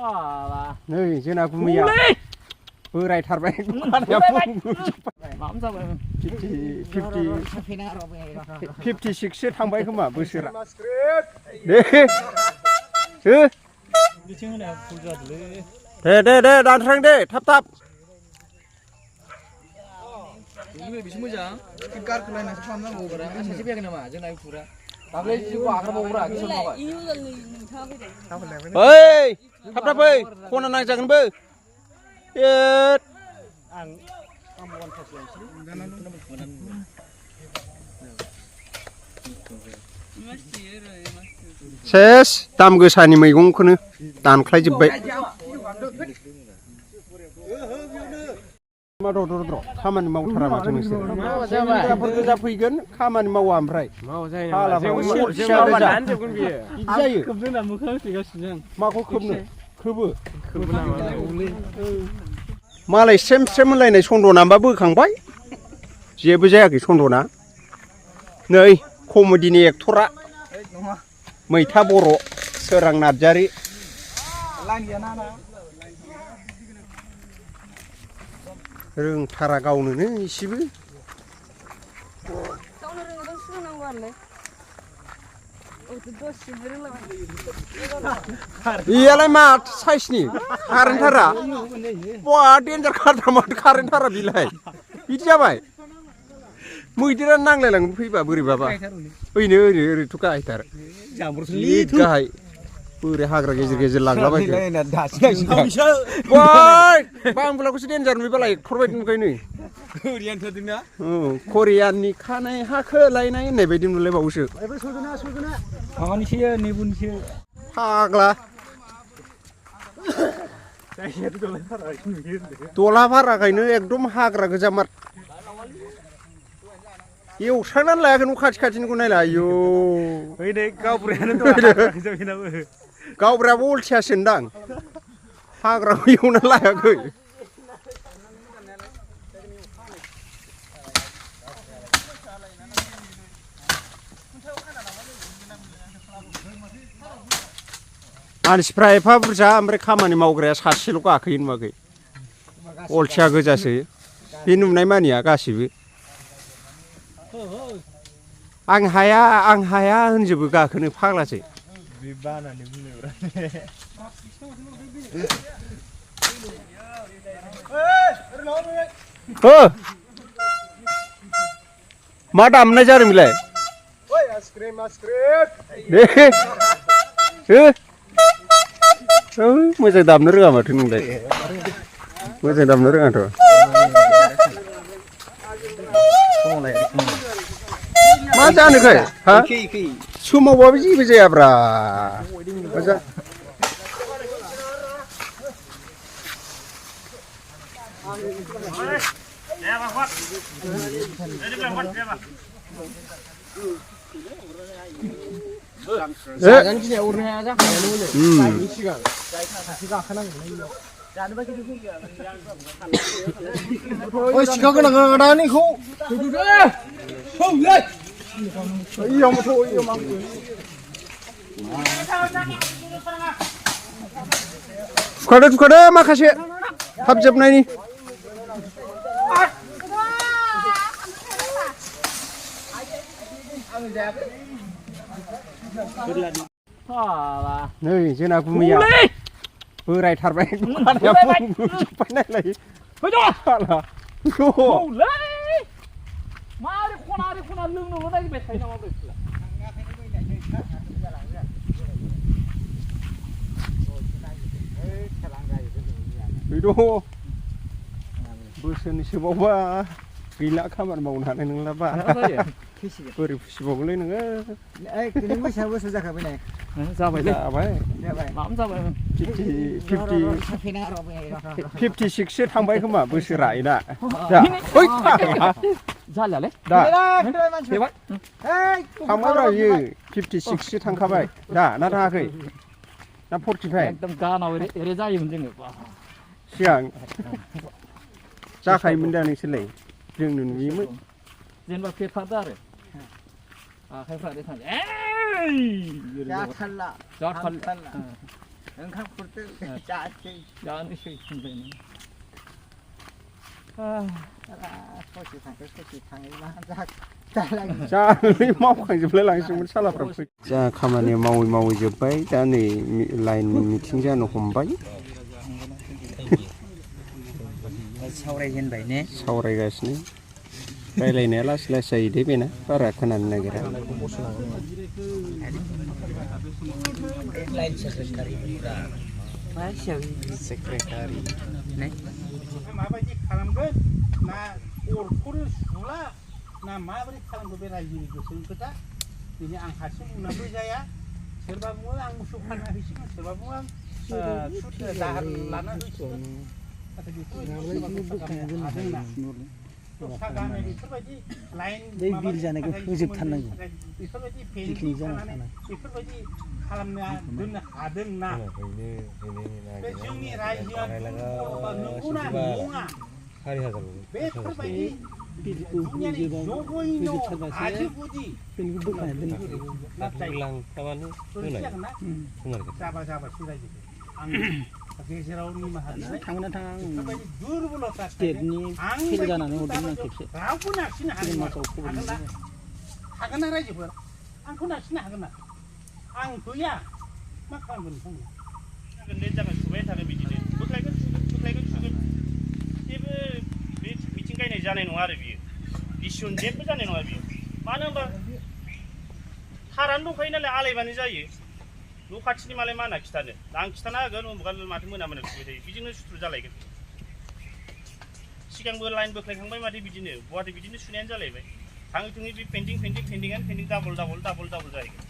नै जोंना गुमैया बोरायथारबाय फिफ्टि सिक्ससो थांबाय खोमा बोसोरा दे दानस्रां दे थाब थाब बेसो मोजां गारखोलायनासो खालामनांगौ सासे फैयाखै नामा जोंना इउटुबरा दाख्लै जिउखौ आग्राबावग्रा गोसोआव थाबाय ओइ थाब थाब फै खना नांजागोनबो सेस दाम गोसानि मैगंखौनो दानख्लायजोब्बाय खामानि मावथारा माथो नोंसोर गोजा फैगोन खामानि मावा ओमफ्राय माखौ खोबनो खोबो मालाय स्रेम स्रेम होनलायनाय सन्दनाबा बोखांबाय जेबो जायाखै सन्दना नै कमेडिनि एक्टरा मैथा बर' सोरां नार्जारि रोंथारा गावनोनो इसेबो बेयालाय मा साइसनि कारेन्ट थारा बहा डेन्जार खारदा माथो कारेन्ट थारा बिलाय बिदि जाबाय मैदेरानो नांलायलाङो फैबा बोरैबाबा ओरैथ' गाहायथार गाहाय बोरै हाग्रा गेजेर गेजेर लांलाबायखो बांबुलाखौसो डेन्जार नुयोबालाय एक्टर बायदि नुखायो नै करियाननि खानाय हाखोलायनाय होननाय बायदि नुलायबावोसो फाग्ला दलाभाराखायनो एकदम हाग्रा गोजामार एवस्रांनानै लायाखै न' खाथि खाथिनिखौ नायला आयौ गावब्रायाबो अलसियासो दां हाग्राखौ एवनानै लायाखै मानसिफ्रा एफा बुरजा ओमफ्राय खामानि मावग्राया सासेल' गाखोयो नुवाखै अलसिया गोजासो बे नुनाय मानिया गासिबो आं हाया होनजोबो गाखोनो फाग्लासो मा दामनाय जादों बेलाय मोजां दामनो रोङा माथो नोंलाय मोजां दामनो रोङाथ' मा जानोखाय हा सोमावबाबो जेबो जायाब्रा फुखादो माखासे थाब जोबनायनि नै जोंना गुमैया बोरायथारबाय नायलाय मारै खना लोंनोल' नागिरबाय थायो नामा बोसोरनैसोबावबा गैला खामानि मावनो हानाय नंलाबा बोरै फिसिबावगोनलै नोङो बोसोर जाखाबाय नाय जाबाय फिफ्टि सिक्ससो थांबाय खोमा बोसोरा दा जालालै थांबायब्रा बियो 56सो थांखाबाय दा ना थाङाखै ना 45 एकदम गानाव एरे जायोमोन जोङो सिगां जाखायोमोन दा नोंसोरलाय जोंनो नुयोमोन जेनेबा फेरफादो आरो आखाइफ्रा थांजा ओंखाम खुरदो जासै जानोसै होनबाय ससे थांखो ससे थाङोबा जालाङो जानानै मावखांजोबलाय लांसैमोन सालाफ्रा फै जा खामानि मावै मावै जोब्बाय दा नै लाइननि मिटिं जानो हमबाय सावरायजेनबाय ने सावरायगासिनो रायलायनाया लासै लासै जायो दे बेना बारा खोनानो नागिरा लाइन सेक्रेटारिफ्रा मा हिसाबै सेक्रेटारि ने माबायदि खालामगोन ना अरखौनो सुला ना माबोरै खालामगोन बे रायजोनि गोसोनि खोथा दिनै आं हारसिं बुंनानैबो जाया सोरबा बुङो आं मोसौ फानना होसिगोन सोरबा बुङो आं सुद दाहार लाना होसिगोन नाथाय बेफोरबायदि लाइन बिल जानायखौ फोजोबथारनांगौ बेफोरबायदि पेन्डिं जानानै बेफोरबायदि खालामना दोननो हादों ना बे जोंनि रायजोआ नंगौना नङा बेफोरबायदि दुनियानि जगैनो आजि गुदि नाथाय जाबा जाबासो रायजोखौ आं गेजेराव निमाहा बिबाय थांना थाङा बेफोरबायदि दुरबलता स्टेटनि फेल जानानै हरदोंमोन आं खेबसे रावबो नारसिनो हागोन ना रायजोफोर आंखौ नारसिनो हागोन ना आं गैया मा खालामगोन नोंथांमोन जागोन जागोन सुबाय थागोन बिदिनो बोख्लायगोन सुगोन जेबो बे मिथिं गायनाय जानाय नङा आरो बियो डिसिसन जेबो जानाय नङा बियो मानो होनबा थारानो दंखायो नालाय आलायबानो जायो न' खाथिनि मालाय मा होनना खिथानो आं खिथाना होगोन उमुगा माथो मोना मोना सुबाय थायो बिजोंनो सुथुर जालायगोन सिगांबो लाइन बोख्लायखांबाय माथो बिदिनो बहाथो बिदिनो सुनायानो जालायबाय थाङै थुङै बे पेन्डिं डाबल जाहैगोन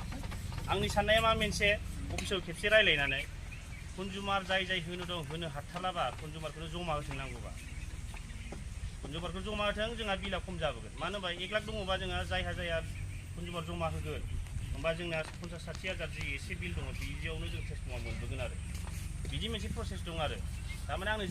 आंनि साननाया मा मोनसे अफिसाव खेबसे रायलायनानै कन्जुमार जाय होनो दं होनो हाथाराबा कन्जुमारखौनो जमा होथोंनांगौबा कन्जुमारखौ जमा होथों जोंहा बिला खम जाबोगोन मानो होनबा 1 लाख दङबा जोंहा जायहा कन्जुमार जमा होगोन होमबा जोंना 50-60 हाजार जि एसे बिल दङ बिदियावनो जों ट्रेन्सफर्मार मोनबोगोन आरो बिदि मोनसे प्रसेस दं आरो थारमाने आंनो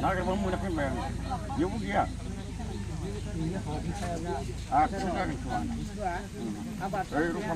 नागिरबा मोनाखै माया बेयावबो गैया आरो जागोन खोमा